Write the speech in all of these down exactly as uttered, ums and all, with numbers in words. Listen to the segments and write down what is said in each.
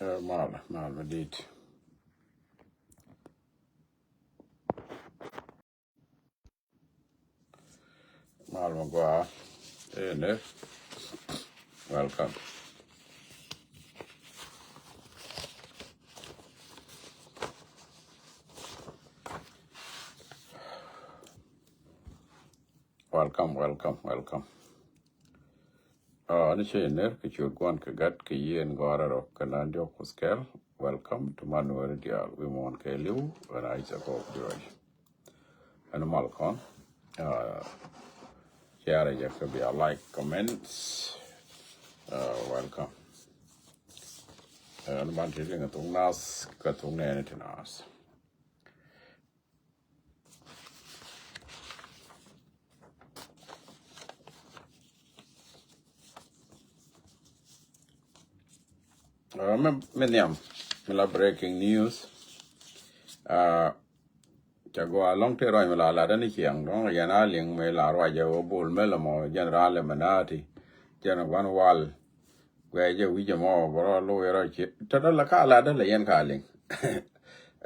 Ɛ, mal, mal mi dit. Mal mi gɔaa. Ɛ, nɛ. Welcome. Welcome, welcome, welcome. Aa, ni cɛ ner kɛ ciöt Gua̱n kɛ Gat kɛ Yiëë in Gɔaa Rɛl Rɔ kɛ naan diɔ̱k Kuoth kɛl. Welcome to Manuel diaal wi̱i̱ muɔ̱ɔ̱n kɛɛliw. Ɣän a Isaac Ɔɔk Juɔc. Ɛn mal kɔn. Aa, share jɛ kɛ bia like, comments. Aa, welcome. Aa, ɛn ban ti liŋ kɛ thok Naath kɛ thok nɛɛni ti Naath. Aa, mi, mi nhiam mi la breaking news. Aa, cɛ gɔaa lɔŋ tëë ruac mi la latdä ni ciɛŋ dɔ̱ŋ yɛn a liŋ mi la ruac ɛ wä Bol Mel ɛmɔ jɛn raan lɛ mɛ naati jɛn ɛ Gua̱n Wal. Guɛ jɛ wi̱c ɛmɔ bɛ rɔ lo̱c rɔ ci tɔ̱tɔ̱ la ka latdä lɛ yɛn ka liŋ.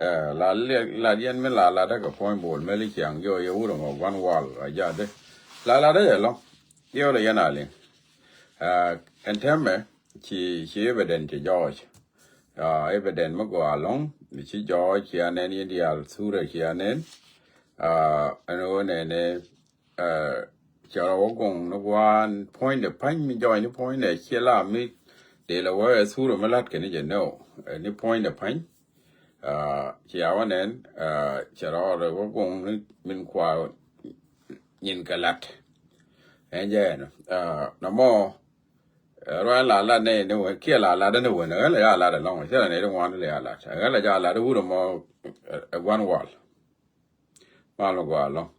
Ɛ, la liɛ, la yɛn mi la latdä kɛ puɔ̱ny Bol Mel i̱ ciaŋ jɔɔc ɛ wut ɛmɔ Gua̱n Wal a ja̱tdä. La latdä jɛ lɔ̱ŋ. Yɛ wä lɛ yɛn a liŋ. Ɛ, ɛn tɛmɛ ci, ci evident ci jɔɔc. Ɛ, evident mi gɔaa lɔ̱ŋ mi ci jɔɔc ci a nɛn yɛn diaal thurɛ ci a nɛn. Ɛ, ɛn ɣöö nɛnɛ Ɛ, cɛ rɔ wä guŋ ni gua̱a̱n puɔ̱nydɛ pa̱ny mi jɔɔc ni puɔ̱nydɛ ciɛ la mi dee lɛ wä ɛ thurɛ mi la̱t kɛ ni jɛ nɛw. Ɛ, ni puɔ̱nydɛ pa̱ny. Ɛ, cia wä nɛn, ɛ, cɛ rɔ rɔ wä guŋ ni min kua nyin kɛ la̱t. Ɛn jɛ ɛn, ɛ, nɔmɔ, ɛ, ruac la la̱t nɛ ni wen kiɛ la la̱t ni wen ɛ ɣän lɛ ya la̱t ɛlɔ̱ŋ cɛ la nɛ ti ŋuan lɛ ya la̱t ɛ ɣän lɛ ja la̱t wurɛ mɔ, ɛ, ɛ Gua̱n Wal. Mal mi gɔaa lɔ̱ŋ.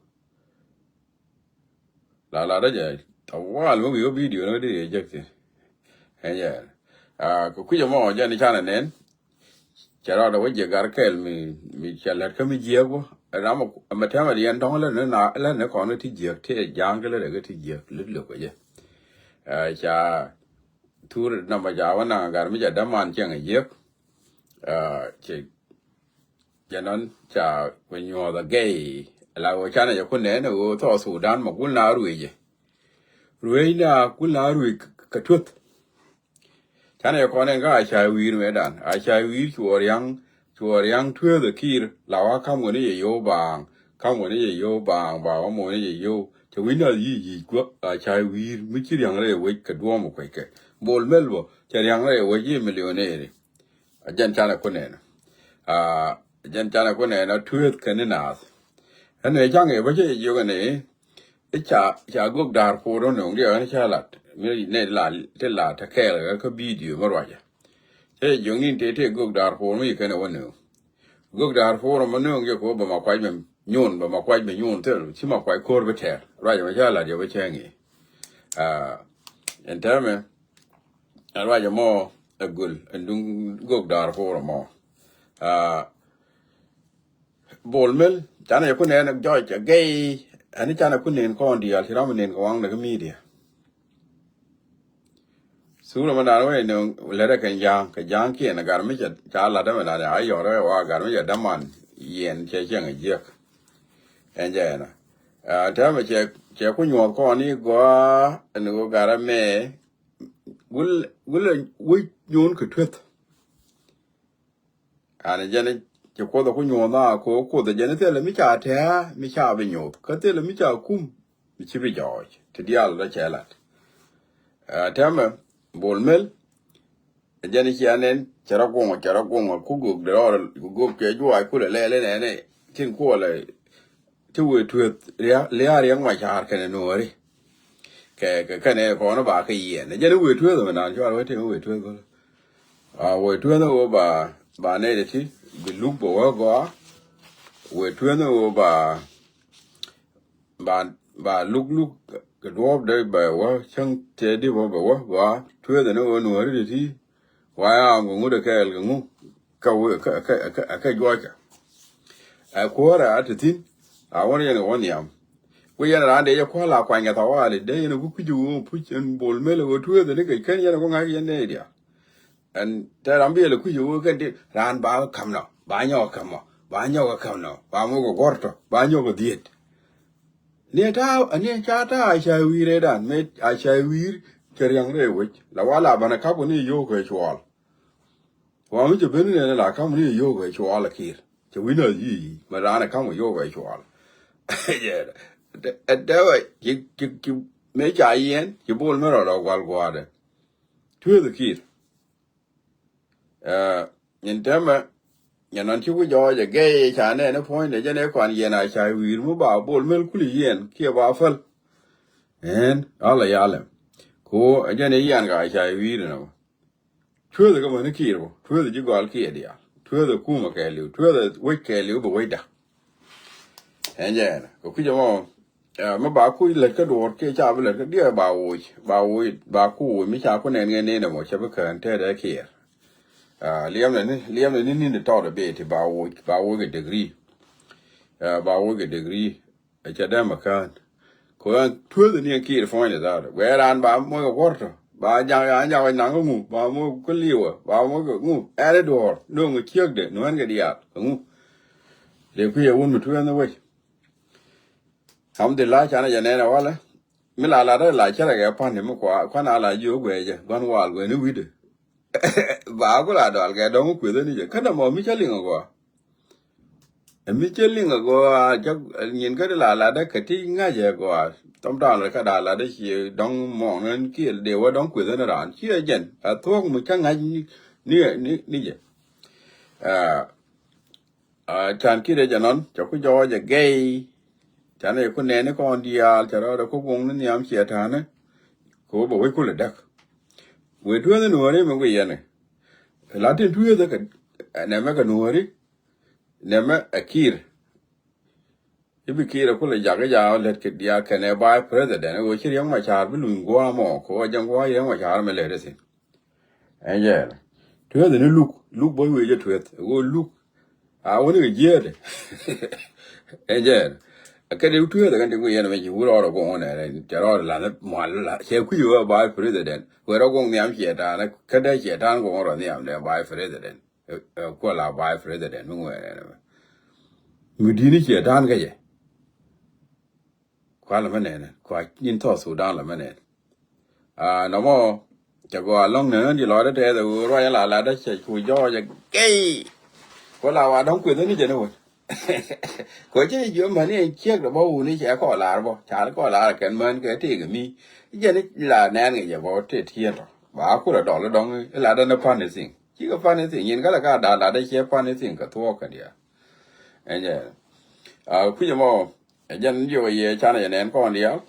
La latdä jɛ tawal mi wi̱i̱ wä video ni di jek ti. Ɛn yɛ. Aa, kɛ kui̱c ɛmɔ jɛn i̱ canɛ nɛn. Cɛ rɔɔdɛ wä jiɛ gar kɛl mi, mi cɛ lät kä mi jiɛk wä. Ram ɛmɛ tɛmɛ diɛn tɔ̱ŋ lät ni na, lät ni kɔn kä ti jiɛk ti ja̱a̱ŋ kä lät ɛ kä ti jiɛk lit lök kɛ jɛ. Aa, ca thur namba ca wä naŋ gar mi ca däman cɛŋ ɛ jiɛk. Aa, cɛ Jɛ nɔn ca kɛ nyuɔth a gɛy. La ɣöö canɛ jɛ kun nɛn ɣöö thɔɔk Sudan ma gul na ruecɛ. Ruec na gul na ruec kɛ tueth. Canɛ jɛ kɔn ɛn kä a ca wi̱i̱r mëëdan. A ca wi̱i̱r cuɔ riaŋ, cuɔ riaŋ tueth ɛ ki̱i̱r. La wa kam ɣöö ni jɛ yo̱w baaŋ. Kam ɣöö ni jɛ yo̱w baaŋ, ba wa mɔ ni jɛ yo̱w. Cɛ wi̱i̱ na yic yic guäk a ca wi̱i̱r. Mi ci riaŋ rɛy wec kɛ duɔ̱ɔ̱m ɛ kueckɛ. Bol Mel bä, cɛ riaŋ rɛy wec i̱ milionɛɛri. A jɛn canɛ kun nɛn. A jɛn canɛ kun nɛn a tueth kɛn ni naath. Ɛn ɛ jaŋ ɛ bä cɛ jiök ɛn ɛ i̱ ca, ca gök Darfur ni nöŋ diɛ ɛn ca lat. Mi nɛ la ti la te kɛɛl kä video mi ruacɛ. Cɛ jiök ni te te gök Darfur mi kɛn ɛ wä nöŋ. Gök Darfur mi nöŋ jɛ ko bä ma kuac mi nyun, bä ma kuac mi nyun thil ci ma kuac ko̱r bi tɛɛr. Ruacɛ mi ca lat jɛ bä cɛ ŋi̱i̱. A ɛn tɛmɛ. Ɛ ruacɛ mɔ ɛ göl ɛn duŋ gök Darfur mɔ. Aa, Bol Mel canɛ jɛ kun nɛn jɔc ɛ gɛy. Ɛn canɛ kun nɛn kɔn diaal ci ram nɛn kɛ waŋ nɛ kä media. Thurɛ mɛ dan wee ni lɛt ɛ kɛn ja̱a̱ŋ kɛ ja̱a̱ŋ kiɛn ɛ gar mi ca lat ɛmɛ dan a yɔr ɛ wa gar mi ca däman yɛn cɛ cɛŋ ɛ jiäk. Ɛn jɛ ɛnɔ. Aa, tɛmɛ cɛ, cɛ ku nyuɔth kɔn i̱ gɔaa ɛn ɣöö gar ɛmɛ Gul, gul wi̱c nyuun kɛ tueth. Ani jɛn ci Kuoth ku nyuun na ko Kuoth jɛn thilɛ mi ca tɛɛ mi ca bi nyuuth kä thilɛ mi ca kum mi ci bi jɔɔc ti diaal rɔ cɛ lat. Ɛ, tɛmɛ Bol Mel jɛn cia nɛn cɛ rɔ guŋ cɛ rɔ guŋ ku gök dɛ rɔ ku gök cɛ juaac kulɛ lɛɛl inɛnɛ tin kuɔlɛ ti wëë tueth lia̱a̱ riɛk macaar kɛnɛ nuɔɔri. Kɛ kɛ kɛnɛ kɔn ba kɛ yiɛn jɛn wëë tueth mɛ naan cuar wee tëë wëë tueth gɔl. A wëë tueth wëë ba ba nɛy ti bi luk bɛ wä gɔaa. Wëë tueth wëë ba ba ba luk luk kɛ duɔɔp dee bɛ wä cäŋ tëë di bä bɛ wä gɔaa tueth ni wëë nuɔɔri ti ti. Wa ya ŋu ŋut ɛ kɛɛl kɛ ŋu kä, kä, kä, kä, kä juɔcä. Ɛ kuäärɛ a te thi̱n a wän yɛn kɛ wä nhiam. Ku yɛn raan dee jɛ kua̱l a kuany kɛ thawali dee yɛn ku kui̱c ɣöö puc ɛn Bol Mel ɣöö tueethɛ ni kɛ kɛn yɛn ku ŋa̱c yɛn nɛy diaal. Ɛn tɛ ram bi yɛl kui̱c ɣöö kɛn ti raan ba käm nɔ, ba nyɔk käm nɔ, ba nyɔk käm nɔ, ba muk kɛ guɔ̱r tɔ, ba nyɔk kɛ dhiet. Ni ta, ni ca ta a ca wi̱i̱r ɛ dan, mɛ a ca wi̱i̱r cɛ riɛŋ rɛ wec. La wala banɛ kap kɛ ni yio̱w kɛ cuɔl. Wa mi cɛ ben ni nɛ la kap ni yio̱w kɛ cuɔl a kiir. Cɛ wi̱i̱ na yi, mɛ raan ɛ kap kɛ yio̱w kɛ cuɔl. Ɛ dɛ wɛ, ci, ci, ci, mɛ ca yɛn, ci bol mɛ rɔ lɔ gual gua̱a̱dɛ. Tueeth kiir. Ɛ, nyin tɛmɛ, nyin nɔn ci wi̱c jɔɔc ɛ gɛy ca nɛɛni puɔ̱nydɛ jɛn ɛ kɔn yɛn a ca wi̱i̱r mi ba bol mel kuli yɛn kiɛ ba päl. Ɛn, ala yalɛ. Ko ɛ jɛn ɛ yɛn ka ca wi̱i̱r nɔ. Tueeth kä mäni kiir bä, tueeth ji̱ gɔal kiɛ diaal. Tueeth ɛ kumɛ kɛɛliw, tueeth ɛ wec kɛɛliw bɛ wecda. Ɛn jɛ ɛn kɛ kui̱c ɛmɔ, ɛ, mi ba kuc lät kä duɔ̱ɔ̱r kiɛ ca bi lät kä diɛ ba woc, ba woc, ba ku woc mi ca ku nɛn ŋɛn nɛn ɛmɔ cɛ bi kään tɛɛdɛ kiɛɛr. Ɛ, liɛmdɛ ni, liɛmdɛ ni ni̱n tɔɔt ɛ bee ti ba woc, ba woc kɛ degree. Ɛ, ba woc kɛ degree. Ɛ cɛ dee ma kään. Kɛ ɣän tueeth ni ɛn kiir puɔ̱nydɛ dhaat. Guɛ raan ba moc kɛ kuɔr tɔ. Ba jaŋ ya jaŋ wec naŋ kä ŋu. Ba moc kä liwä. Ba moc kɛ ŋu. Ɛn i̱ duɔ̱ɔ̱r. No̱o̱ŋ kɛ ciekdɛ. No̱o̱ŋ ɛn kɛ diaal. Kɛ ŋu. Dee kui̱ ɛ wun mi tueeth ni wec. Alhamdulillah, canɛ jɛ nɛn ɛ walɛ. Mi la lat ɛ la cärɛ kɛ pa̱n ni mi kua, kuan a la jiök guɛ jɛ. Gua̱n wal guɛ ni wi̱dɛ. Ba ku la dɔal kɛ dɔ̱ŋ kuethä ni jɛ. Kä nɔmɔ mi cä liŋ ɛ gɔaa. Ɛ mi cä liŋ ɛ gɔaa, cä nyin kä di la latdä kɛ ti ŋa̱c ɛ gɔaa. Tɔm ta̱a̱n kä da latdä ci dɔ̱ŋ mɔɔŋ ni kiɛ dee wä dɔ̱ŋ kuethä ni raan. Ci ɛ jɛn. Ɛ thuɔ̱k mi cä ŋa̱c ni, ni, ni, ni jɛ. Ɛ, Aa, can ki̱t ɛ jɛ nɔn, cɛ ku jɔɔc ɛ gɛy. Can ɛ ku nɛɛni kɔn diaal, cɛ rɔɔdɛ ku guŋni nhiam ciɛ ta̱a̱ni. Kɛ wä bɛ wec kulɛ däk. Wëë tueethni nuɔ̱ɔ̱ri mi gui yɛn ɛ. Latin tueethä kɛ, nɛmɛ kɛ nuɔ̱ɔ̱ri, nɛmɛ ɛ kiir. I̱ bi kiir ɛ kulɛ jak i̱ ja lät kɛ diaal kɛnɛ vice president, ɛ wëë ci Riɛk Macar bi luny gua̱a̱ mɔ, kɛ wä jɛn gua̱a̱ Riɛk Macar mi lät i̱ thi̱n. Ɛn jɛɛn. Tueeth ni luk, luk bä wee jɛ tueeth. Ɣöö luk. A wä ni kɛ jiäätdɛ. Ɛn jɛɛn. Kɛ di tueeth kɛn ti ku yɛn mɛ ci wur ɔɔr ɛ goŋ nɛ rɛn. Cɛ rɔɔr la ni mual la. Cɛ kui̱ wee ba president. Wee rɔ goŋ nhiam ciɛ ta̱a̱n. Kä dee ciɛ ta̱a̱n goŋ rɔ nhiam dee ba president. Ɛ, ɛ, kuɔ la ba president mi ŋuɛɛrɛ nɛ mɛ. Mi di̱t ni ciɛ ta̱a̱n kä jɛ. Kua lɛ mɛ nɛnɛ, kua nyin South Sudan lɛ mɛ nɛnɛ. Aa, nɔmɔ, cɛ gɔaa lɔ̱ŋ nɛnɛ di lɔɔdɛ tɛɛth ɛ ɣöö ruac in la latdä cɛ cu jɔɔc ɛ gɛy. Kua la wa dɔ̱ŋ kueth ni jɛ ni wä. Kua cɛ jiö mäni ɛn ciek dɛ bä wuni cɛ kɔ lar bä. Ca kɔ lar kɛn män kɛ tëëk ɛ mi. Jɛ ni la nɛn kɛ jɛ bä tëë tieen tɔ. Ba kulɛ dɔl dɔ̱ŋ in latdä ni funny thing. Cikɛ funny thing, nyin kä lɛ ka da latdä ciɛ funny thing kɛ thuɔɔk kɛn diaal. Ɛn jɛ. Aa, kui̱c ɛmɔ, ɛ jɛn jiök ɛ yɛ canɛ jɛ nɛn kɔn diaal.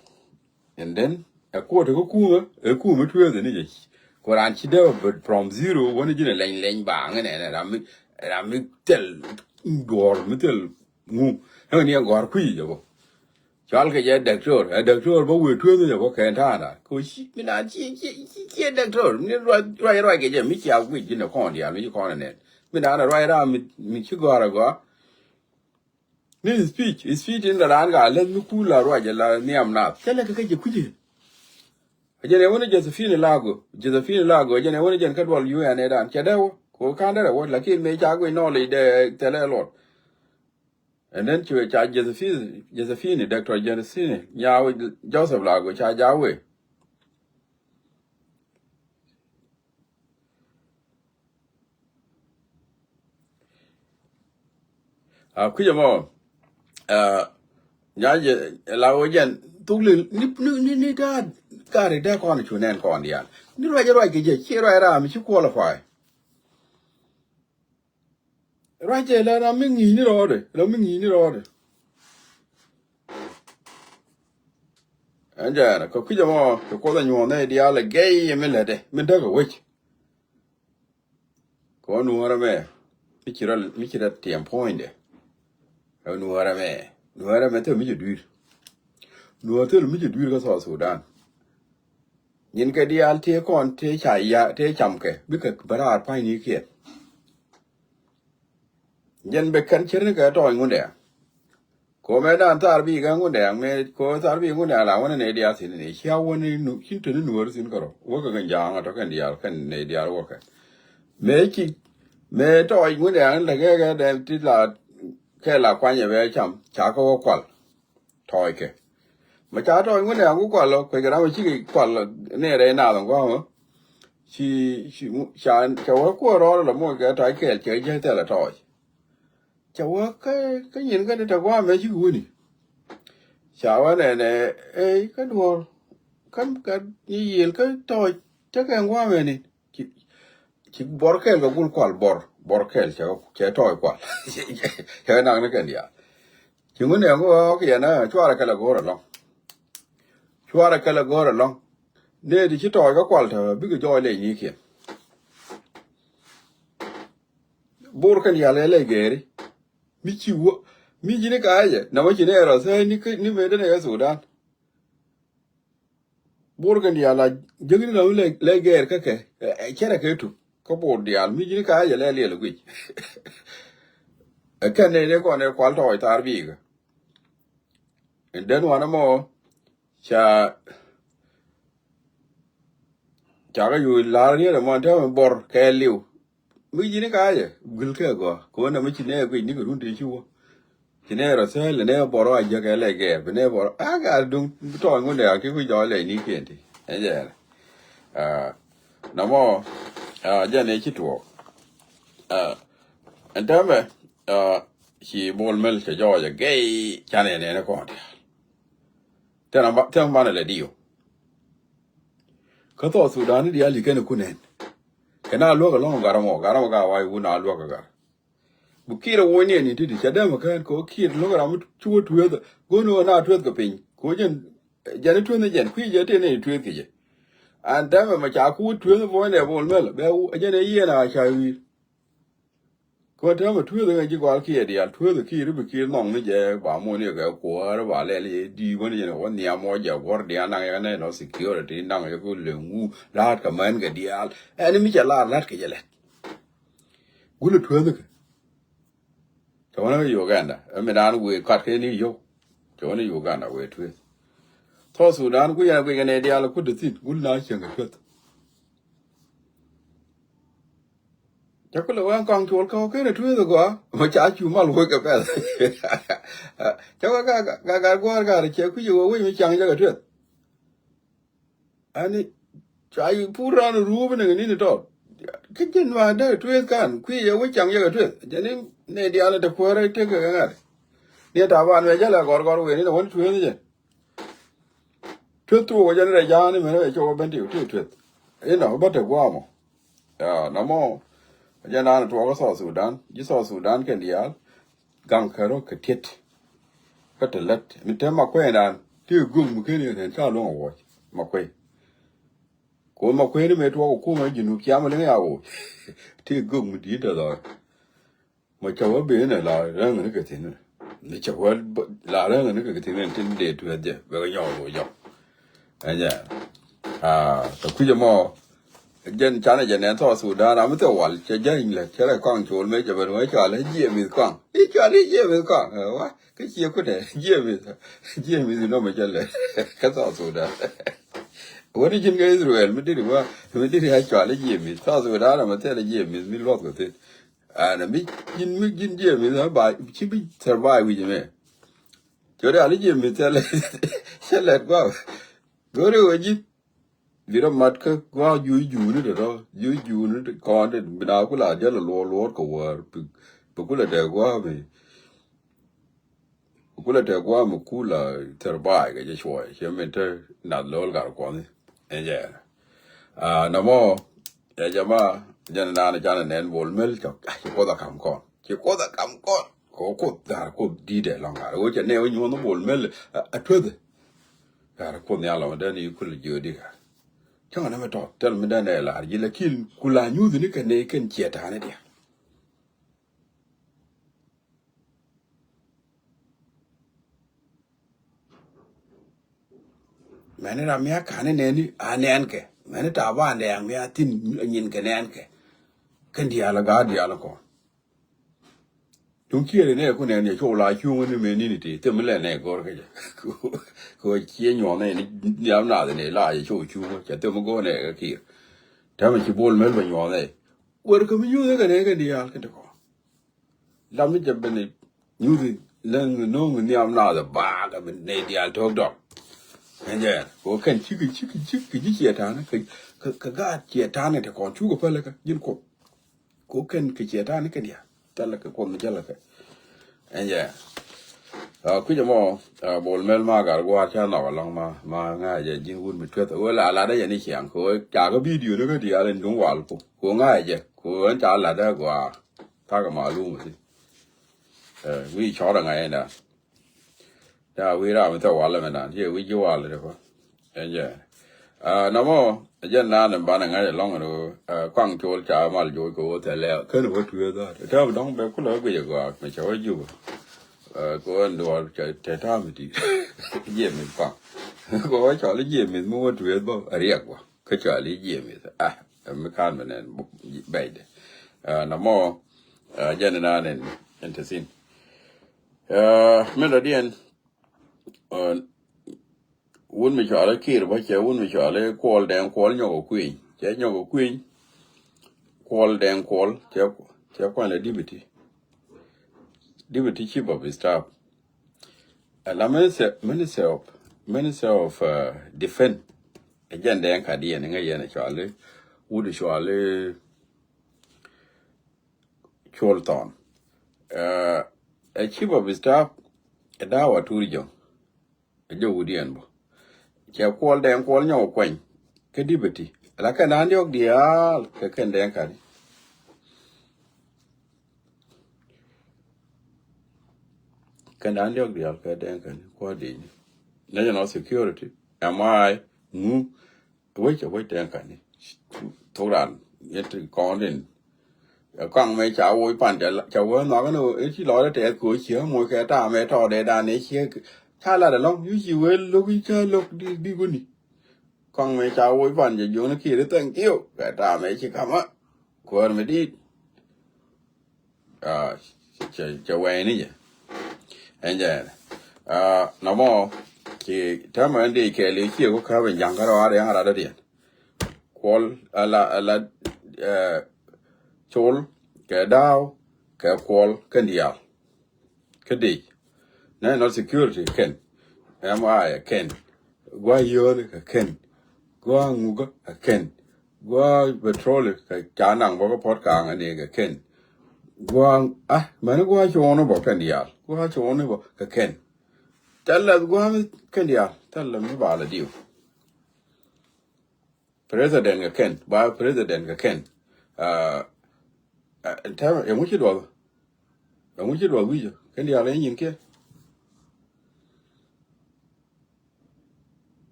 And then, ɛ kuɔt ɛ kä kumä, ɛ kumä tueethɛ ni jɛ. Ku raan ci dee bä from zero, wäni ji̱n ɛ lɛny lɛny baaŋ ɛnɛ, ɛnɛ, ram mi, ram mi thil duɔɔr, mi thil ŋu. Ɛn ni ɛ gɔ̱a̱r kui̱ jɛ bä. Cɔal kɛ jɛ dɔktor, ɛ dɔktor bä wëë tueethɛ jɛ bä kɛn ta̱a̱ŋ da̱a̱n. Kɛ ci, mi naan ci, ci, ci, ci ɛ dɔktor, mi ruac, ruac, ruac kɛ jɛ, mi cia guic ji̱n ɛ kɔn diaal, mi ci kɔn ɛ nɛn. Mi naan ɛ ruac ram mi, mi ci gɔ̱a̱r ɛ gɔ̱a̱r. Ni speech, speech in la raan ka leth mi kul la ruac la nhiam nath. Cä lɛ kɛ kɛ jɛ kucɛ. A jɛn ɛ wä ni Josephine Lago, Josephine Lago, a jɛn ɛ wä ni jɛn kä duɔl U N ɛ dan. Cɛ dee wä, ko kan dee wä, lakin mëë ca guic knowledge dee thɛlɛ luɔt. And then cuɛ ca Josephine, Josephine, Doctor Josephine, nyaw Joseph Lago, ca jawe. A kui̱c ɛmɔ, ɛ, nya jɛ la wä jɛn thuk li ni, ni, ni, ni da̱a̱, kari dee kɔn cu nɛn kɔn diaal. Ni ruac ruac kɛ jɛ, ci ruac ram ci qualify. Ruac jɛ la ram mi ŋi̱i̱c ni rɔɔdɛ, ram mi ŋi̱i̱c ni rɔɔdɛ. Ɛn jɛ ɛn kɛ kui̱c ɛmɔ kɛ kuoth ɛ nyuɔ̱ɔ̱n nɛy diaal ɛ gɛy ɛ mi lätdɛ mi däk ɛ wec. Kɛ wä nuɔ̱ɔ̱rä mɛ mi ci rɔ, mi ci rɔ tiɛm puɔ̱nydɛ. Ɛ nuɔ̱ɔ̱rä mɛ, nuɔ̱ɔ̱rä mɛ thil mi ci dui̱r. Nuɔ̱ɔ̱r thil mi ci dui̱r kä South Sudan. Nyin kɛ diaal tëë kɔn tëë ca ya tëë cam kɛ bikɛ bä raar pa̱ny ni kiɛn. Jɛn bɛ kɛn cär ni kɛ tɔɔny ŋundɛ. Ko mɛ dan thar bi kɛ ŋundɛ mɛ ko thar bi ŋundɛ la wänɛ nɛ diaal thin ni cia wänɛ nu cin teni nuɔr thin kärɔ wäkɛ kɛn ja̱a̱ŋ a tɔ kɛn diaal kɛn nɛ diaal wäkɛ. Mëë ci mëë tɔɔc ŋun ɛn lɛ kɛ kɛ dɛn ti la kɛ la kuany ɛ bɛ cam ca kɛ wä kual. Tɔɔc kɛ mɛ ca tɔɔc ŋun ɛn ku kual kuec kɛ ram ɛ cikɛ kual ni rɛy naath ɛn gua̱a̱mä. Ci ci ca ca wä kuɔ rɔɔr lɛ moc kɛ tɔɔc kɛɛl cɛ jɛ thɛl ɛ tɔɔc. Ca wä kä kä nyin kä ni tɛ gua̱a̱mɛ cikɛ wuni. Ca wä nɛnɛ ey kä duɔ̱ɔ̱r kä kä ni yiël kä tɔɔc tekɛ gua̱a̱mɛ ni. Ci ci bɔr kɛl kɛ gul kual bɔr bɔr kɛl cɛ cɛ tɔɔc kual. Cɛ nak ni kɛn diaal. Ci ŋun ɛŋ wä kiɛn cuarɛ kɛl ɛ go̱o̱r ɛlɔŋ. Cuarɛ kɛl ɛ go̱o̱r ɛlɔŋ. Nɛɛ ti ci tɔɔc kä kual tɛ bikɛ jɔɔc lɛc ni kiɛn. Bor kɛn diaal ɛ lɛc gɛɛri. Mi ci wä mi ji̱ ni ka̱a̱cɛ na wä ci ni ɛ rɔ thäi ni mëë dɛn ɛ Sudan. Bor kɛn diaal a jäkni la mi lɛ gɛɛr kä kɛ cɛrɛ kɛ tuk kä bor diaal mi ji̱n ka jɛ lɛ liɛl guic. Ɛ kɛn nɛ nɛ kɔn ɛ kual tɔɔc thar biikä. Ɛn den wanɛ mɔ ca ca kä yu lar riet ɛmɔ tɛmɛ bor kɛ liw. Mi ji̱n ka jɛ gul kɛ gɔ kɛ wä nɛ mi ci nɛ guic ni kɛ run ti ci wä. Ci nɛ rɔ thäl nɛ bɔrɔ a jäk ɛ lɛ gɛɛr bi nɛ bɔrɔ a gat duŋ tɔɔny ŋun dɛ a ki ku jɔɔc lɛ ni kiɛn ti. Ɛ jɛ. Namɔ jɛn ɛ ci tuɔɔk. Ɛn tɛmɛ ci Bol Mel cɛ jɔɔc ɛ gɛy canɛ nɛn ɛ kɔn diaal. Tɛn banɛ lɛ diw. Kä South Sudan ni diaal ci kɛn ɛ ku nɛn. Kɛ na luäk ɛlɔŋ garamɔ garamɔ ka wac wun a luäk ɛ gar. Bu Kiir a woc ni ɛn in titi ca dämɛ kään kɛ wä Kiir lo̱k ram mi cu wä tueeth. Go̱n wä na tueeth kɛ piny kɛ wä jɛn jɛn i̱ tueeth ni jɛn kui̱ jɛ tëë ni tueeth kɛ jɛ. An dämɛ mɛ ca ku wä tueeth ni puɔ̱nydɛ Bol Mel bɛ jɛn ɛ yieen a ca wi̱i̱r. Kɛ wä täämɛ tueeth ɛ ŋäc ji̱ gɔal Kiir diaal tueeth ɛ Kiir i̱ bi Kiir nhɔŋ ni jɛ ba muɔ̱n yɛ kɛ kuäär ba lɛl yɛ di̱i̱k wä ni jɛn ɛ wä nhiam wä jɛ guɔ̱r diaal naŋ yɛ kɛ nɛy nɔ security naŋ yɛ kɛ leŋ wu la̱a̱t kɛ män kɛ diaal. Ɛn mi cɛ la̱a̱t la̱t kɛ jɛ lɛt. Gulɛ tueethikɛ. Cɛ wä ni Uganda ɛ mi daan wëë kat kɛ ni yio̱w. Cɛ wä ni Uganda wëë tueeth. South Sudan ku yɛn a guic kɛ nɛy diaal ku dee thi̱n gul na cieŋ kɛ tueeth. Cɛ kulɛ wee kɔaŋ cuɔl kä wä kenɛ tueeth agɔaa mɛ ca cu mal wek kɛ pɛth. Cɛ wä ka ka ka gua̱a̱r ka rɛ cɛ kui̱c wä wec mi caŋ jɛ kɛ tueeth. Ani cua yi pur raan ruup ni ŋä ni̱n tɔt. Kä jɛn ma dee tueeth kan kui̱ yɛ wä caŋ yɛ kɛ tueeth jɛn ni nɛ diaal ni te kuäärä tekɛ kɛ ŋa̱t. Ni taban mɛ jälɛ gɔrgɔr wen ni te wä ni tueeth jɛ. Tueeth tuɔɔk wä jɛn rɛ ja̱a̱n ni mɛn rɛ cɛ wä ben ti ti tueeth. Inɔ bä te gua̱a̱mɔ. Ya namɔ jɛn naan tuɔɔk kä South Sudan ji̱ South Sudan kɛn diaal. Gaŋ kɛ rɔ kɛ tiet. Kä te lät mi te Makuei dan ti gök mi ken yɛn ca luɔ̱ŋ a wuɔc Makuei. Ko Makuei ni mëë tuɔk a kumɛ Junub ciam a liŋ ya wuɔc. Ti gök mi di̱i̱t a dhɔr. Ma ca wä ben a la rɛŋ ni kɛ thi̱n. Ni ca wä la rɛŋ ni kɛ thi̱n tin dee tuɛth jɛ bɛ kɛ nyɔk a wuɔc jɔk. Ɛnyɛ. Aa, tɔ kui̱c ɛmɔ. Jɛn canɛ jɛ nɛn South Sudan ram mi thil wal cɛ jäny lɛ cɛ rɛ kɔaŋ col mëë cɛ ben wee cɔal i̱ jiɛ mith kɔaŋ i̱ cɔal i̱ jiɛ mith kɔaŋ. Ɛ wa kä ciɛ kunɛ jiɛ mith. Jiɛ mith inɔ mɛ cɛ lɛ kä South Sudan. Wä ni ji̱n kä Israel mi diri wa mi diri a cɔal i̱ jiɛ mith South Sudan ram mi thil i̱ jiɛ mith mi luɔth kɛ thin. Ɛn mi ji̱n mi ji̱n jiɛ mith ba ci bi survive wi̱c mɛ. Cɛ rial i̱ jiɛ mith cɛ lɛ cɛ lɛ gua̱a̱. Go̱ri wä ji̱n. Bi rɔ mat kä gua̱a̱ juuc juuni tɔ̱tɔ̱ juuc juuni kɔn ti bi na kula jäl luɔr luɔr kɛ wäär. Bi kula tɛ gua̱a̱ mi bi kula tɛ gua̱a̱ mi kula thɛr baay kɛ jɛ cuɔy cɛ min te nath lo̱l gar kuɔni. Ɛn jɛ namɔ ɛ jama jɛn naan canɛ nɛn Bol Mel cɔk ci kuoth a kam kɔn ci kuoth a kam kɔn. Kɛ wä kuoth dha̱a̱r kuoth di̱i̱t ɛ lɔ̱ŋ ɣaar ɣöö cɛ nɛ wä nyuɔ̱th ni Bol Mel a tuethi. Ɣaar kuoth nhial lɔ̱ŋ dee ni kul jiöödi ɣaar. Cäŋ ni mi tɔ̱ tɛl mi dee nɛ la̱r ji̱ lakin kula nyuuth ni kɛ nɛ kɛn ciɛ ta̱a̱ni diaal. Mɛni ram mi a ka̱n inɛni a nɛɛn kɛ mɛni ta̱a̱ ba nɛɛŋ mi a thi̱n nyin kɛ nɛɛn kɛ. Kɛn diaal a ga̱a̱ diaal a kɔn. Duŋ ciëëri nɛ ku nɛn yɛ cok la cuŋä ni mëë ni̱n iti thim mi lɛ nɛ go̱r kä jɛ. Kɛ ɣöö ciɛ nyuɔ̱th nɛ ni niam nath ni la yɛ cok cuŋä cɛ thim mi go̱r nɛ kɛ kiir. Täämɛ ci Bol Mel bɛ nyuɔ̱th nɛ. Wër kä mi nyuuth kä nɛ kɛn diaal kɛn ti kɔn. Lam mi jɛ ben i̱ nyuuth i̱ lɛn no̱o̱ŋ i̱ nhiam naath i̱ baak i̱ ben nɛy diaal to̱o̱k dɔk. Ɛn jɛ kɛ wä kɛn cikɛ cikɛ cikɛ ji̱ ciɛ ta̱a̱ni kɛ kɛ kɛ gaat ciɛ ta̱a̱ni ti kɔn cukɛ päl kɛ ji̱n Kuoth. Kɛ wä kɛn kɛ ciɛ ta̱a̱ni kɛn diaal thilɛ kɛ Kuoth mi jälɛ kɛ. Ɛn jɛ. Kui̱c ɛmɔ Bol Mel ma gar gua̱a̱r ca nhɔk alɔŋ ma ma ŋa̱cɛ ji̱n wut mi tueth ɣöö la latdä yɛn i̱ ciaŋ kɛ ɣöö ca kä bidio ni kä diaal in duŋ wal ku kɛ ɣöö ŋa̱cɛ kɛ ɣöö ɛn ca latdä gua̱a̱r. Thakɛ malum ti wi̱i̱ cɔr ɛŋa ɛn dan. Ca wi̱i̱ ram mi thɛ wal ɛmɛ dan ciɛ wi̱i̱ ji̱ wal ti kɔ. Ɛn jɛ. Nɔmɔ jɛn naan in banɛ ŋa̱c ɛlɔ̱ŋ in ɣöö kuaŋ col ca mal joc kɛ ɣöö thɛlɛ kän wä tueeth dhaat tääm dɔ̱ŋ bɛ kulɛ wä guic ɛ gɔaa mɛ cɛ wä Jubɛ. Kɛ ɣöö in duɔ̱ɔ̱r tɛ ta̱a̱m iti jiɛ mith kuaŋ kɛ ɣöö cɔl i̱ jiɛ mith mi wä tueeth bä a riɛk bä kä cɔl i̱ jiɛ mith a mi ka̱n mi nɛn bɛcdɛ. Nɔmɔ jɛn in naan in in te thi̱n. Min dɔ̱diɛn wun mi cɔal i̱ Kiir bä cɛ wun mi cɔal i̱ Kuɔl Dɛŋ Kuɔl Nyɔk ɛ Kui̱ny cɛ Nyɔk ɛ Kui̱ny. Kuɔl Dɛŋ Kuɔl cɛ cɛ kuany lɛ deputy deputy chief of staff. Ala minister minister of minister of defense. Ɛ jɛn Dɛŋ Kadiɛn ŋäc yɛn ɛ cɔal i̱ wut cɔal i̱ Col Thɔn. Ɛ chief of staff ɛ da̱a̱ wa tuur jɔ̱ŋ. Ɛ jɛ wut yɛn bä cɛ Kuɔl Dɛŋ Kuɔl Nyɔk kuany kä deputy ala kɛn da̱a̱n diɔ̱k diaal kɛ kɛn Dɛŋ Kadi. Kɛn da̱a̱n diɔ̱k diaal kɛ Dɛŋ Kadi kua̱r di̱i̱ni national security. Ɛm ai ŋu Wec a wec tɛn kani thok ran yet kɔn din. Kɔaŋ mɛ ca woc pan ca wee nhɔak ni ci lɔɔdɛ tɛth ko ci moc kɛ ta̱a̱ mɛ tɔɔdɛ dan ɛ ciek. Ca lat alɔŋ yu ci wee lo̱k i̱ ca lo̱k di kuni. Kɔaŋ mɛ ca woc pan ca jiɔni kiɛ di thank you kɛ ta̱a̱ mɛ ci kamä. Kuäär mi di̱i̱t. Cɛ wɛɛni jɛ ɛn jɛ nɔmɔ ci tɛmɛ ɛn dee kɛɛli ciɛ ku käp in ja̱ŋ kä rɔaar yaŋ rat dɔ̱diɛn. Kuɔl ala ala Col kɛ Da̱a̱w kɛ Kuɔl kɛn diaal. Kä dec national security kɛn. Ɛm a kɛn. Gua̱a̱ yio̱o̱ni kɛ kɛn. Gua̱a̱ ŋukä kɛ kɛn. Gua̱a̱ petroli kɛ ca naŋ bä kä puɔ̱t ka̱a̱ŋ ani kɛ kɛn. Gua̱a̱ a mɛni gua̱a̱ cuɔ̱ɔ̱ni bä kɛn diaal gua̱a̱ cuɔ̱ɔ̱ni bä kɛ kɛn. Thɛl lɛth gua̱a̱ mi kɛn diaal thɛl lɛ mi bal a diw. President kɛ kɛn ba president kɛ kɛn. Tɛmɛ ɛŋu ci duɔth ɛŋu ci duɔth wi̱cä kɛn diaal ɛ nyin kiɛ.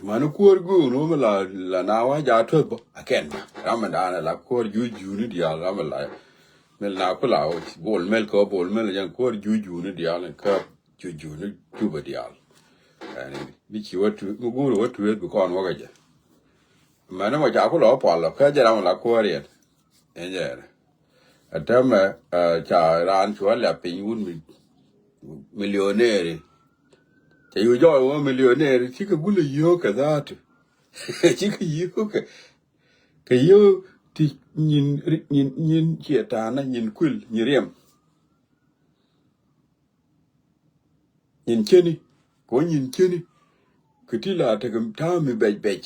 Mani kuäär guun wä mi la la na wa ja tueth bä a kɛn ba ram mi daanɛ la kuäär juuc juuni diaal ram mi la mi na ku la wä bol mel kä bol mel jɛn kuäär juuc juuni diaal in kä juuc juuni Jubɛ diaal. Ɛn mi ci wä tueth mi guur wä tueth bi kɔn wä kɛ jɛ. Mani mɔ ca ku la wä pual lɔ kä jɛ ram mi la kuäär yɛn. Ɛn jɛ ɛn ɛ tɛmɛ ca raan cuä lɛp piny wun mi milionɛɛri. Cɛ yu jɔɔc wä milionɛɛri cikɛ gulɛ yio̱o̱kɛ dhaatu. Cikɛ yio̱o̱kɛ kɛ yio̱o̱k ti nyin nyin nyin ciɛ ta̱a̱nä nyin kuil nyin riɛm. Nyin ceni kɛ wä nyin ceni. Kɛ ti la tekɛ ta̱a̱ mi bɛc bɛc.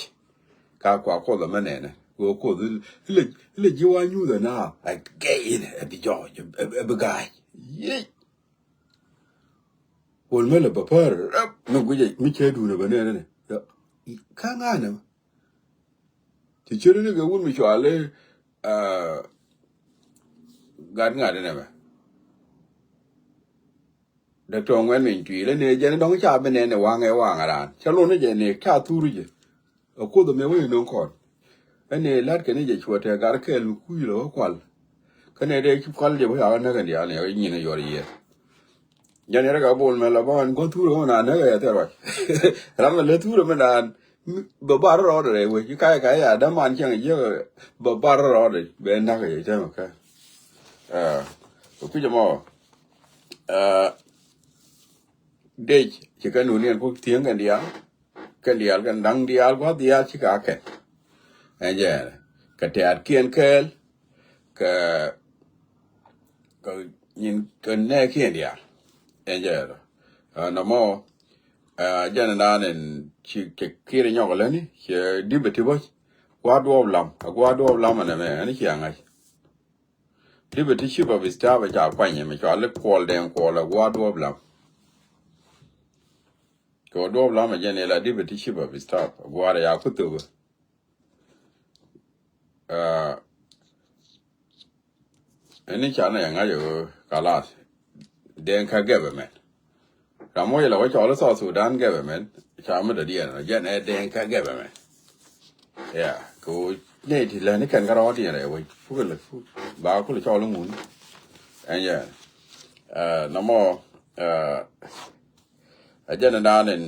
Ka kua kuɔth ɛmɛ nɛnɛ kɛ wä kuɔth ilɛ ilɛ ji̱ wa nyuuth ɛna a gɛy inɛ ɛ bi jɔɔc ɛ bi ga̱a̱c. Yiec. Wol mɛ lɛ bä pär rɛp mi guic mi cɛ duun ɛ bä nɛnɛ nɛ. Kä ŋa̱nɛ mɛ ci ceri ni kɛ wun mi cuali gat ŋa̱t inɛ mɛ. Däk tɔ̱ ŋuɛn min tui lä ni jɛn dɔ̱ŋ ca bi nɛn ɛ waŋɛ waŋ raan cä lon ni jɛ ni ca thur jɛ. Ɛ kuoth ɛmɛ wec no̱ŋ kɔn ɛn ni la̱t kɛ ni jɛ cuɔ tɛ gar kɛɛl mi kuc lɛ wä kual. Kä nɛ dee ci kual jɛ bä ca wä näk ɛn diaal ni ɛ nyin ɛ yuɔr yiɛth. Jɛn yɛrɛ kɛ bol mɛ la bä ɛn gua̱n thur ɛ wä na näk ɛ yɛ thɛr wac. Ram ɛ lɛ thur ɛmɛ naan bɛ bar rɔɔdɛ rɛy wec ci kac kac ya däman cäŋ jiäk bɛ bar rɔɔdɛ bɛ näk ɛ yɛ cäŋ ɛ kɛ. Ɛ kui̱c ɛmɔ. Dec ci kɛ nuniɛn ku thiäŋ kɛn diaal. kɛn diaal, kɛn da̱ŋ diaal, gua̱th diaal cikɛ a kɛn. Ɛn jɛ kɛ tɛ̈t kiɛn kɛɛl kɛ kɛ nyin kɛ nɛɛkiɛn diaal. Ɛn jɛ nɔmɔ jɛn naan in ci kɛ kir nyɔk läni cɛ dipɛ ti bä. Gua̱a̱r duɔɔp lam, a gua̱a̱r duɔɔp lam ɛn ɛmɛ ɛn ci a ŋa̱c. Dipɛ ti cip a bi staff a ca kuany ɛmɛ cɔal i̱ Kuɔl Dɛŋ Kuɔl a gua̱a̱r duɔɔp lam. Kɛ wä duɔɔp lam a jɛn ila dipɛ ti cip a bi staff a gua̱a̱r a ya ku thok. Ɛni ca nɛ ŋa̱c ɛ ɣöö kalas Dɛŋkä government. Ram wä ilɛ wä cɔl i̱ South Sudan government ca mi dɔ̱diɛn ɔ jɛn ɛ Dɛŋkä government. Ya kɛ ɣöö nɛy ti läni kɛn kä rɔɔdiɛn rɛy wec pukɛ lɛ puk ba kulɛ cɔl i̱ ŋun. Ɛn yɛ nɔmɔ ɛ jɛn ɛ naan in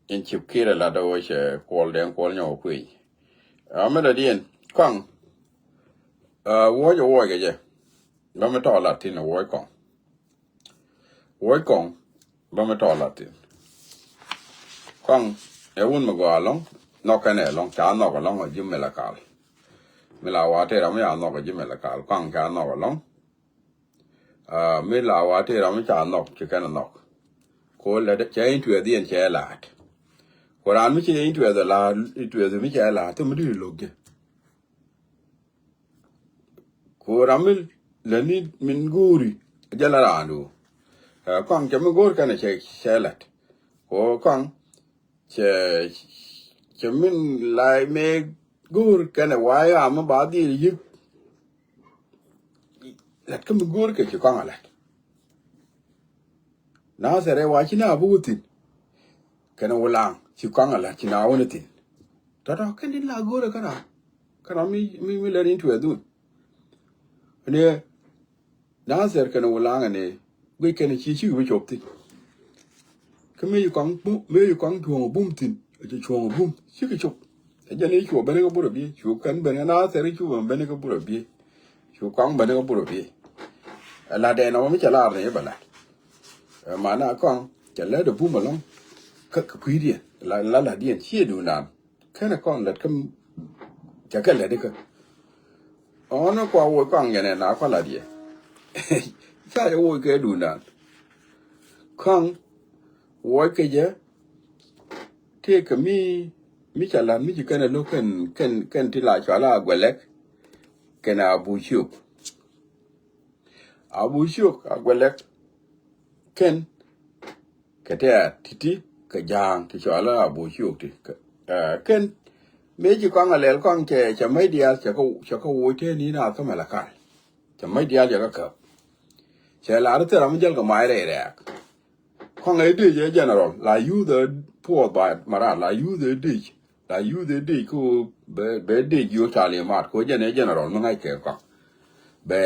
in cip kir ɛ lat ɛ wec ɛ Kuɔl Dɛŋ Kuɔl nyɔk ɛ kuëny. Ɛ mi dɔ̱diɛn kɔaŋ. Wuɔc ɛ wuɔc kɛ jɛ. Bä mi tɔɔ lat thi̱n ɛ wuɔc kɔŋ. Wuɔc kɔŋ bä mi tɔɔ lat thi̱n. Kɔŋ ɛ wun mi gɔaa ɛlɔ̱ŋ. Nhɔk kɛn ɛ ɛlɔ̱ŋ ca nhɔk ɛlɔ̱ŋ ɛ ji̱ Malakal. Mi la wa tëë ram mi ca nhɔk ɛ ji̱ Malakal kɔaŋ ca nhɔk ɛlɔ̱ŋ. Mi la wa tëë ram mi ca nhɔk ci kɛn ɛ nhɔk. Ko lɛ cɛ in tuɛth yɛn cɛ la̱a̱t. Ko raan mi ci in tuɛth ɛ la̱a̱t in tuɛth mi cɛ la̱a̱t thim mi diri lo̱k jɛ. Ku ram mi lätni min go̱o̱ri jɛ la raandu. Kɔaŋ cɛ mi go̱o̱r kɛnɛ cɛ cɛ lät. Ku kɔaŋ cɛ cɛ min la mi go̱o̱r kɛnɛ wa̱a̱ ram mi ba dhil yi̱k. Lät kä mi go̱o̱r kɛ ci kɔaŋ a lät. Nathɛr ɛ wa ci na bi wä thi̱n. Kɛnɛ Wulaŋ ci kɔaŋ a la̱t ci na wä ni thi̱n. Tɔ̱tɔ̱ kɛn tin la go̱o̱rɛ kä ram kä ram mi mi lɛr in tuɛɛth dhun. Ni Nathɛr kɛnɛ Wulaŋ ɛn ɛ guic kɛnɛ ci ci bi cop thi̱n. Kä mëë ci kɔaŋ bum mëë ci kɔaŋ cuɔ̱ɔ̱ŋ bum thi̱n ɛ ci cuɔ̱ɔ̱ŋ bum cikɛ cop. Ɛ jɛn i̱ cuɔ ben ikä burɛ biey cu kɛn ben ikä Nathɛr i̱ cu ben ben ikä burɛ biey. Cu kɔaŋ ben ikä burɛ biey. Ɛ la̱t dɛn ɔmɔ mi cɛ lar ni i̱ bɛ la̱t. Ɛ mana kɔaŋ cɛ lät ɛ bum ɛlɔ̱ŋ. Kä kɛ kui̱diɛn la la la̱tdiɛn ciɛ duundan. Kɛnɛ kɔaŋ lät kä cɛ kɛ lät ikä. Ɔnɔ kua woc kɔaŋ jɛn ɛ na kua la̱tdiɛn. Ca jɛ woc kɛ duundan. Kɔaŋ woc kɛ jɛ. Tëëkɛ mi mi ca la̱t mi ci kɛn ɛ lo̱k kɛn kɛn kɛn ti la cɔal a Aguɛlɛk. Kɛn a Abu Ciok. Abu Ciok Aguɛlɛk. Kɛn kɛ tɛ̈t ti̱ti̱ kɛ ja̱a̱ŋ ti cɔal a Abu Ciok ti kɛn. Mëë ci kɔaŋ a lɛl kɔaŋ cɛ cɛ mäc diaal cɛ kä cɛ kä woc tëë ni na kä Malakal. Cɛ mäc diaal cɛ kä käp. Cɛ lar i̱ thil ram mi jäl kɛ mac rɛy rɛɛk. Kɔaŋ ɛ dec ɛ general la yuth ɛ puɔth ba marat la yuth ɛ dec la yuth ɛ dec kä bɛ bɛ dec jiök talimat kɛ jɛn ɛ general mi ŋa̱c kɛ kɔaŋ. Bɛ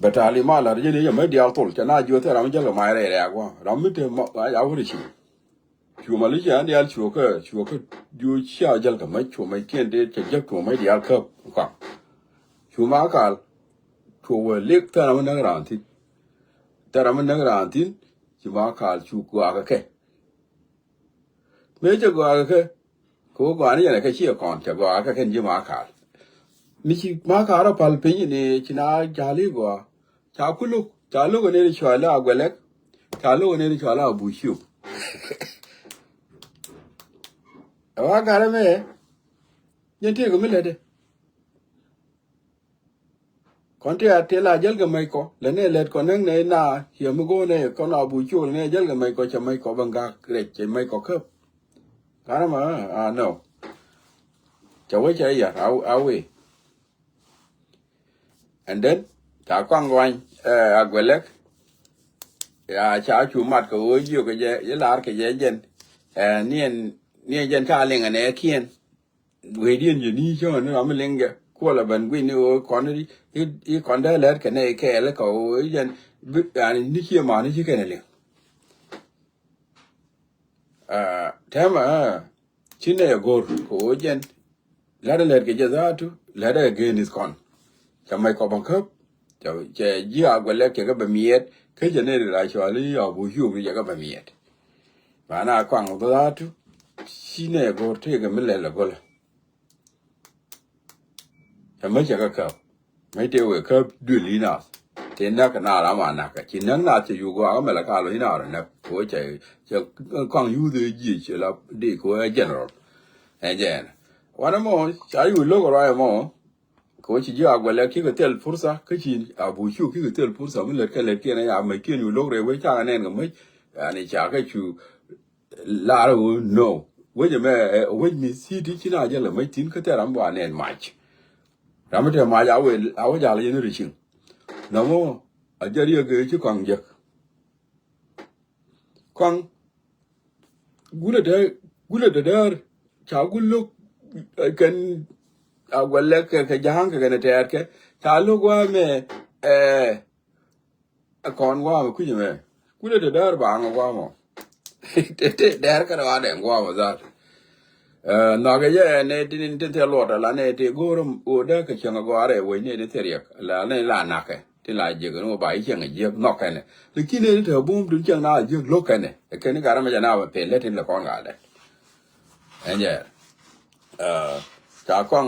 bɛ talimat la jɛn ɛ jɛ mɛ diaal thol cɛ na jiök thil ram mi jäl kɛ mac rɛy rɛɛk wä ram mi te ma a wä ri ci. Cu Malician diaal cuɔ̱kä cuɔ̱kä jiök cia jäl kɛ mɛ cu mɛ kiɛn dee cɛ jäk cu mɛ diaal käp kɔaŋ. Cu Makal cu wä lik thil ram mi näk raan thi̱n. Thil ram mi näk raan thi̱n ci Makal cu gɔaa kɛ kɛ. Mëë cɛ gɔaa kɛ kɛ kɛ wä gɔaa ni jɛn ɛ kɛ ciɛ kɔn cɛ gɔaa kɛ kɛn ji̱ Makal. Mi ci Makal rɔ pal piny ni ci na jali gɔaa. Ca ku lo̱k ca lo̱k ni ri cual a Aguɛlɛk. Ca lo̱k ni ri cual a Abu Ciok. Ɛ wa garɛ mɛ jɛn tëëkɛ mi lätdɛ. Kɔn ti a ti la jäl kɛ mec kɔ lɛ ni lɛt kɔn näk nɛ na hiɛ mi go̱o̱r nɛ kɔn a Abu Ciok lɛ ni jäl kɛ mec kɔ cɛ mec kɔ bɛ gak rɛc cɛ mec kɔ käp. Ŋa̱n ɛmɛ a nɔ cɛ wec cɛ yar a wee. And then ca kɔaŋ gɔany Aguɛlɛk. Ya ca cu mat kɛ ɣöö jiök kɛ jɛ i̱ lar kɛ jɛ jɛn. Niɛn niɛn jɛn ca liŋ ɛnɛ kiɛn. Wecdiɛn ji̱ ni cäŋ ni ram mi liŋ jɛ kuɔl ɛ ben guic ni ɣöö kɔn i̱ kɔn dee lɛt kɛ nɛy kɛɛl kɛ ɣöö i̱ jɛn bi yani ni cie man i̱ ci kɛn ɛ liŋ. Tɛmɛ ci nɛy ɛ go̱r kɛ ɣöö jɛn lɛt ɛ lɛt kɛ jɛ dhatu lɛt ɛ geni kɔn. Cɛ mɛc kɔ bä käp cɛ ji̱ Aguɛlɛk cɛ kɛ bɛ miɛt kä cɛ nɛy ri la cɔal i̱ Abu Ciok ri cɛ kɛ bɛ miɛt. Mana kɔaŋ dhatu ci nɛ go̱r tëëkɛ mi lɛl ɛ go̱lä. Ɛ mä cɛ kä käp. Mä tëë wëë käp duël i̱ naath. Tëë näk kɛ naar ama nakä. Ci näk naath cɛ yuk gɔaa kä mɛlɛ ka lo̱c i̱ naar ɛ näk. Kɛ wee cɛ, cɛ kɔaŋ yuth ɛ jiec cɛ la dee kɛ wee general. Ɛ jɛɛn. Wanɛ mɔ, ca yuk lo̱k ɛ ruac ɛmɔ. Kɛ wee ci ji̱ a guɛlɛ kikɛ thil pursa, kä ci a buc ciök kikɛ thil pursa, mi lät kɛ lät kiɛn ɛ ya mec kiɛn yuk lo̱k rɛy wec cakɛ nɛn kɛ mec. Yani ca kɛ cu lar ɣöö no. Wec ɛmɛ, ɛ, wec mi city ci na jɛ lɛ mec thi̱n kä thil ram bɔ a nɛn mac. Ram mi te mac a wee, a wee jal yɛn ri ciŋ. Nɔmɔ a jɛ riɛk ëë ci kɔaŋ jek. Kɔaŋ gulɛ te, gulɛ te däär ca gul lo̱k, ɛ, kɛn a guɛlɛ kɛ, kɛ ja̱a̱ŋ kɛ kɛn tɛɛr kɛ ca lo̱k wa mɛ, ɛ, ɛ kɔn guamɛ kui̱c ɛmɛ. Kulɛ te däär baŋ guamɔ. Te, te dɛɛr kɛn wa dɛŋ guamɔ dhat. Ɛ, nhɔkɛ jɛ nɛ tin, tin thil luɔt ala nɛ ti go̱o̱r ɣöö dee kɛ cieŋ agɔaa rɛy wec nɛ ti thil riɛk. La nɛ la nakɛ. Tin la jiäk ni wä ba i̱ cieŋ a jiäk nhɔk kɛnɛ. Lakin nɛ ti te bum tin cieŋ na jiäk lo̱k kɛnɛ. Ɛ kɛn i̱ gat ram mɛ jɛ na bɛ pel lɛ tin lɛ kɔn gal dɛ. Ɛn jɛ. Ɛ, ca kɔŋ,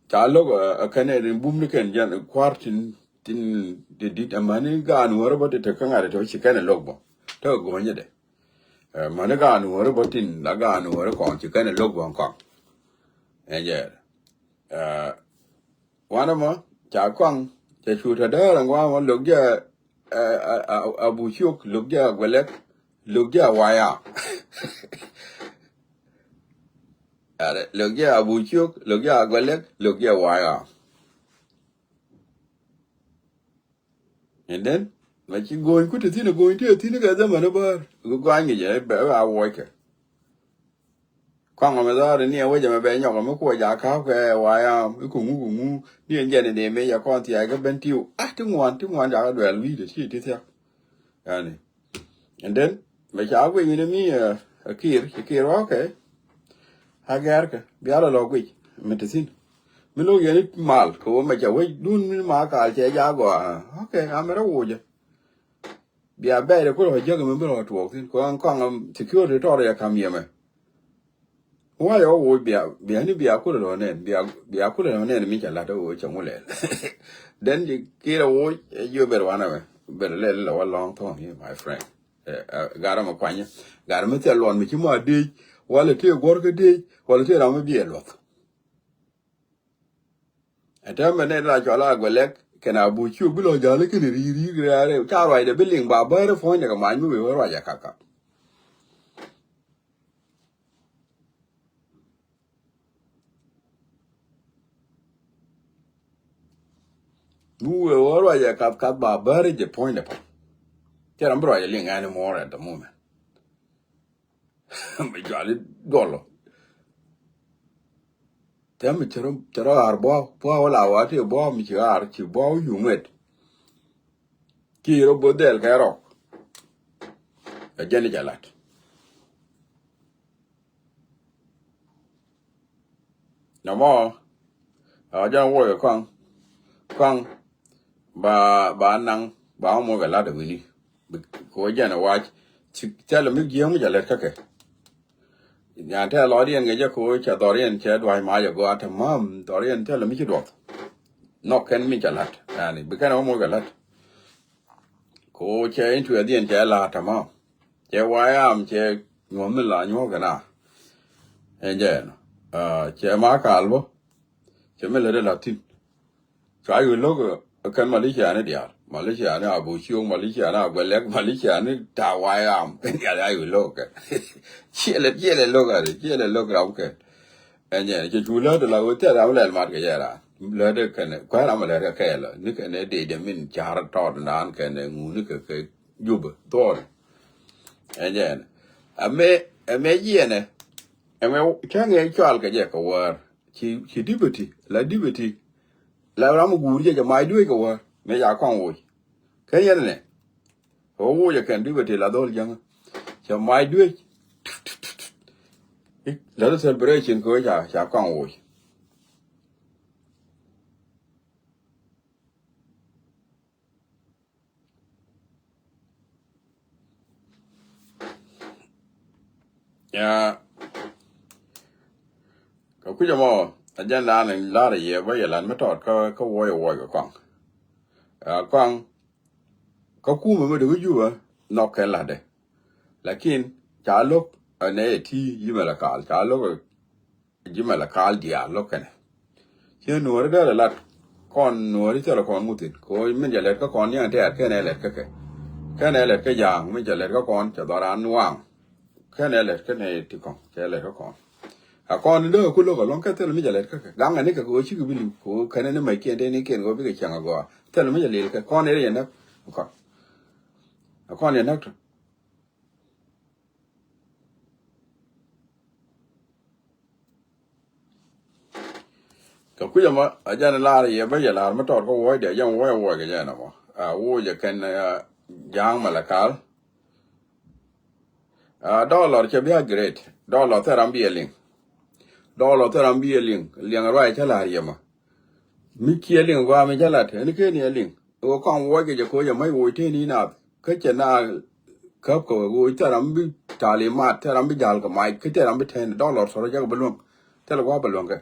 ca lo̱k, ɛ, ɛ kɛnɛ rin bum ni kɛn jɛn kua̱r tin, tin ti dit. Ɛ mäni gaan wärä bä ti te kä ŋa̱t ti te ci kɛnɛ lo̱k bä. Te kɛ go̱nyä dɛ. Ɛ, mäni gaan wärä bä tin la gaan wärä kɔn ci kɛnɛ lo̱k bä kɔn. Ɛn jɛ. Ɛ, wanɛ mɔ, ca kɔaŋ, ca cu te däär ɛn guamɔ lo̱k jɛ, ɛ, ɛ, ɛ, a buc ciök, lo̱k jɛ a guɛlɛk, lo̱k jɛ a waya. Ɛ, lo̱k jɛ a buc ciök, lo̱k jɛ a guɛlɛk, lo̱k jɛ a waya. And then, mɛ ci go̱o̱ny ku te thi̱n, go̱o̱ny te thi̱n kɛ dhɛ mɛn bäär. Go̱o̱ny kɛ jɛ bɛ a wuɔckɛ. Kɔaŋ mɛ dhɔr ni ɛ wecɛ mɛ bɛ nyɔk mɛ kuɔ jakä kɛ wayam i̱ kuŋu kuŋu ni ɛn jɛn ni mɛ yɛ kɔn thiac kä ben tiw. Ah, ti ŋuan, ti ŋuan jakä duɛl wi̱i̱dɛ ti ti thiak. Yani. And then, mɛ ca guic wi̱ni mi, ɛ, ɛ kir, ci kir wa, okay. A gɛrkɛ bia lɔ lɔ guic mi te thi̱n. Mi lo̱k yɛn i̱ mal kɛ wä mɛ ca wec dun mi ma kal cɛ ja gɔaa. Okay, a mɛ rɛ wocɛ. Bia bɛɛr i̱ kulɛ wä jäk mi bi lɔ tuɔɔk thi̱n kɔn kɔn security tɔr yɛ kam yɛmɛ. Why ɔ woc bia, bia ni bia kulɛ lɔ nɛn, bia, bia kulɛ lɔ nɛn mi ca lat ɔ woc ca ŋu lɛl. Then di kir ɔ woc ɛ jiɔ ber wanɛ mɛ. Ber lɛl lɛ wa lɔŋ thɔŋ i̱, my friend. Ɛ, ɛ, gar mɛ kuanyä. Gar mɛ thil luɔn mi ci mɔ a dec, walɛ tëë guɔ̱r kä dec, walɛ tëë ram mɛ biɛ luɔth. Ɛ täämɛ nɛy ti la cɔal a guɛlɛk kɛn a buc ciök bi lɔ ja̱l i̱ kɛn ri̱i̱r ri̱i̱r ri̱i̱r ri̱i̱r. Ca ruacdɛ bi liŋ ba bäär i̱ puɔ̱nydɛ kɛ mac mi wee wä ruac a kap kap. Mi wee wä ruac a kap kap ba bäär i̱ jɛ puɔ̱nydɛ pa̱m. Cɛ ram bi ruac a liŋ anymore at the moment. Mi juali duɔlɔ. Tɛm mi cɛ rɔ, cɛ rɔ ɣaar buaw, buaw wala wa ti buaw mi ci ɣaar, ci buaw yuŋ wet. Ki rɔ bo̱th dhɛl kɛ rɔk. Ɛ jɛn i̱ jɛ lat. Nɔmɔ, a jɛn wuɔyɛ kɔaŋ, kɔaŋ, ba, ba naŋ, ba moc kɛ lat ɛ wi̱ni. Bi, kɛ wä jɛn ɛ wac, ci, thilɛ mi jiääk mi ca lät kä kɛ. Yan tɛ lɔɔdiɛn kɛ jɛ kɛ wä cɛ dhɔriɛn cɛ dua̱c mac ɛ gɔaa tɛ mam, dhɔriɛn thilɛ mi ci duɔth. Nhɔk kɛn mi ca la̱t, yani, bi kɛn ɛ wä moc kɛ la̱t. Kɛ wä cɛ in tuɛɛthiɛn cɛ la̱t tɛ mam. Cɛ wayam cɛ nyuɔ̱th mi la nyuɔ̱th kɛ na. Ɛn jɛ ɛnɔ. Ah, cɛ ma kal bä. Cɛ mi lät ɛ la̱t thi̱n. Cua yio̱ lo̱k, eh, kɛn Malaysia ni diaal. Malaysia ni a Bociok, Malaysia ni a Guɛlɛk, Malaysia ni ta wayam. Kɛn diaal a yio̱ lo̱k kɛn. Ciɛ lɛ, ciɛ lɛ lo̱k ari, ciɛ lɛ lo̱k ram kɛn. Ɛn jɛ, cɛ cu lät la wä thil ram lɛl mat kɛ jɛ ra. Lät kɛn, kuɛ ram lät kɛ kɛɛl. Ni kɛn dee dee min car tɔt naan kɛn ŋuni kɛ, kɛ Jubɛ, thuɔɔl. Ɛn jɛ ɛn. Ɛmɛ, ɛmɛ jiɛnɛ. Ɛmɛ cäŋ yɛ cual kɛ jɛ kɛ wäär. Ci, ci dipiti, la dipiti. La ram guur jɛ jɛ mac duec kɛ wäär. Mëë ca kɔŋ woc. Kä yɛn nɛ. Kɛ wä woc ɛ kɛn dipiti la dhɔl jäŋä. Cɛ mac duec. La celebration kɛ wä ca, ca kɔŋ woc. Ya, Kɛ kui̱c ɛmɔ, agenda ni lar yɛ bä yɛ lat mi tɔt kä, kä wuɔc ɛ wuɔc kɛ kɔaŋ. Ɛ, kɔaŋ kä kumɛ mi dee wi̱c Jubɛ nhɔk kɛ latdɛ. Lakin ca lo̱k ɛ nɛ yɛ ti Ji̱ Malakal, ca lo̱k ɛ Ji̱ Malakal diaal lo̱k kɛnɛ. Ciɛ Nuɔ̱ɔ̱ri derɛ lat kɔn Nuɔ̱ɔ̱ri thilɛ kɔn ŋuthin. Kɛ ɣöö min cɛ lɛt kä kɔn niɛŋ tɛɛr kɛnɛ lɛt kä kɛ. Kɛnɛ lɛt kä Ja̱a̱ŋ min cɛ lɛt kä kɔn cɛ dhɔran waŋ. Kɛnɛ lɛt kɛnɛ ti kɔn cɛ lɛt kä kɔn. A kɔn in dee ku lo̱k ɛlɔ̱ŋ kɛ thilɛ mi cɛ lɛt kä kɛ. Gaŋ ɛn ni kɛ kɛ ɣöö cikɛ bi li̱w kɛ ɣöö kɛnɛ ni mɛc kiɛn tëë ni kiɛn kɛ ɣöö bikɛ cieŋ agɔaa. Thilɛ mi cɛ lil kɛ kɔn in yɛ näk. Kɔn. A kɔn yɛ näk tɔ. Kɛ kui̱c ɛmɔ a jɛn lar yɛ bä yɛ lar mi tɔt kä wuɔcdɛ jɛn wuɔc a wuɔc kɛ jɛn ɛmɔ. A wuɔc ɛ kɛn, a, Ja̱a̱ŋ Malakal. A, dɔlɔr cɛ bi a great. Dɔlɔr thil ram bi ɛ liŋ. Dɔlɔr thil ram bi ɛ liŋ. Liɛŋ ruac cä lar yɛ mɔ. Mi ciɛ liŋ gɔaa mi cä lat ɛn keni ɛ liŋ. Ɣöö kɔŋ wuɔc kɛ jɛ koc ɛ mac wuɔc tëë ni naath. Kä cɛ na käp kɛ ɣöö thil ram bi talimat, thil ram bi ja̱l kɛ mac, kä thil ram bi tɛn dɔlɔr thɔrɔ jɛ kɛ bi luäŋ. Thil gua̱a̱p bi luäŋ kɛ.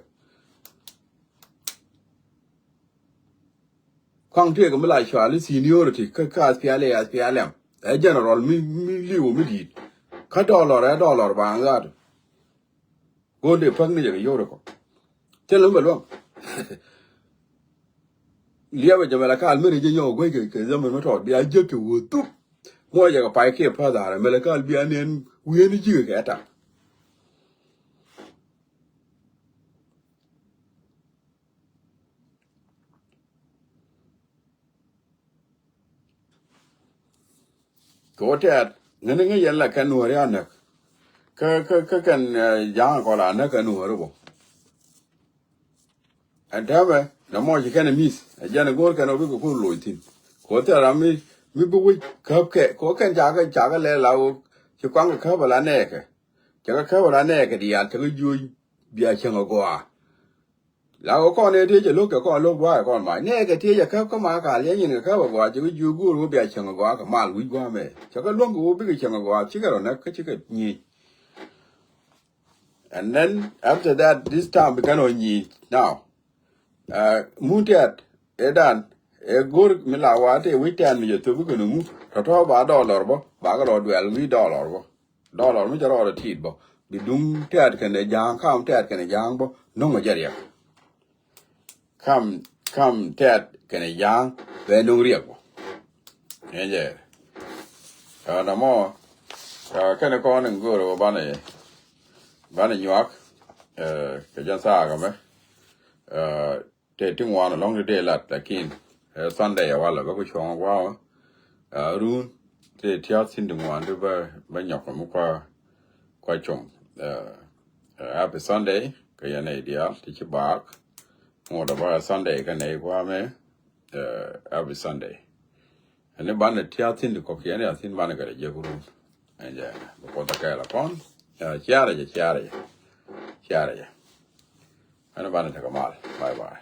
Kɔaŋ tëëkɛ mi la cuali seniority kä, kä SPLA, SPLM. Ɛ general mi, mi liw mi di̱i̱t. Kä dɔlɔr ɛ dɔlɔr baaŋ gaat. Go̱o̱n dee päk ni jɛ kɛ yio̱w rɛ kɔ. Thilɛ mi bɛ luäŋ. Liɛpɛ jɛ Malakal mi ri jɛ nyɔk guec kɛ, kɛ zaman mi tɔɔt bia jek kɛ wuɔ thup. Muɔ jɛ kɛ pay kiɛ päth arɛ Malakal bia nɛn wi̱i̱ni ji̱kɛ kɛ ta̱k. Kɛ wä tɛɛt ŋäni ŋäc yɛn la kɛn Nuɔ̱ɔ̱ri a näk. Kä, kä, kä kɛn, eh, Ja̱a̱ŋ kɔn la näk kɛn Nuɔ̱ɔ̱ri bɔ. Ɛn täämɛ nɔmɔ ci kɛn ɛ mi̱th ɛ jɛn ɛ go̱o̱r kɛn ɛ wä bikɛ kur loc thi̱n. Kɛ wä thil ram mi, mi bi wec käp kɛ kɛ wä kɛn cakɛ, cakɛ lɛ la wä ci kuaŋ kɛ käp ɛ la nɛɛkɛ. Cakɛ käp ɛ la nɛɛkɛ diaal cakɛ jiöc bia cäŋ ɛ gɔaa. La kɛ kɔn ëë tëë cɛ lo̱k kɛ kɔn lo̱k gua̱a̱k kɛ kɔn mac nɛɛkɛ tëë cɛ käp kä ma kaal yɛ nyin kɛ käp ɛ gɔaa cɛ kɛ jiök go̱o̱r wä bia cäŋ ɛ gɔaa kɛ mal wi̱c gua̱a̱k mɛ cɛ kɛ luäŋ kɛ wä bikɛ cäŋ ɛ gɔaa cikɛ rɔ näk kä cikɛ nyiec. And then after that this time bikɛn ɔ nyiec now. Mun tɛt ëë dan ëë go̱o̱r mi la wa tëë wi̱c tɛn mi jɛ thop bikɛ nuŋu tɔ̱tɔ̱ ba dɔlɔr bä ba kɛ rɔ duɛl wi̱i̱ dɔlɔr bä. Dɔlɔr mi cɛ rɔɔdɛ ti̱i̱t bä bi duŋ tɛ̈t kɛnɛ ja̱a̱ŋ kam tɛ̈t kɛnɛ ja̱a̱ŋ bä no̱ŋ a jɛ riɛk. Kam kam tɛ̈t kɛnɛ ja̱a̱ŋ bɛ no̱ŋ riɛk bä. Ɛn jɛ ɛ nɔmɔ kɛnɛ kɔn in go̱o̱r bä banɛ banɛ nyuak kɛ jɛn thaak ɛmɛ. Tëë ti ŋuan ɛlɔ̱ŋ ti dee lat lakin ɛ Sunday ɛ walɛ bä ku cuɔ̱ŋ ɛ gua̱a̱ ɛ run. Tëë tia̱a̱th thi̱n ti ŋuan ti bä bä nyɔk mi kua kua cuɔ̱ŋ. Ɛ, ɛ, happy Sunday kɛ yɛn nɛy diaal ti ci baak. Ŋuɔ̱t ɛ bä ɛ Sunday kɛ nɛy gua̱a̱ mɛ. Ɛ, happy Sunday. Ɛn ni banɛ tia̱a̱th thi̱n ti kɔ̱kiɛn ya thi̱n banɛ kɛ rɛ jiäk run. Ɛn jɛ bɛ kuɔth ɛ kɛɛl ɛ kɔn. Ɛ, ciarɛ jɛ ciarɛ jɛ ciarɛ jɛ. Ɛn ni banɛ tekɛ mal. Bye bye.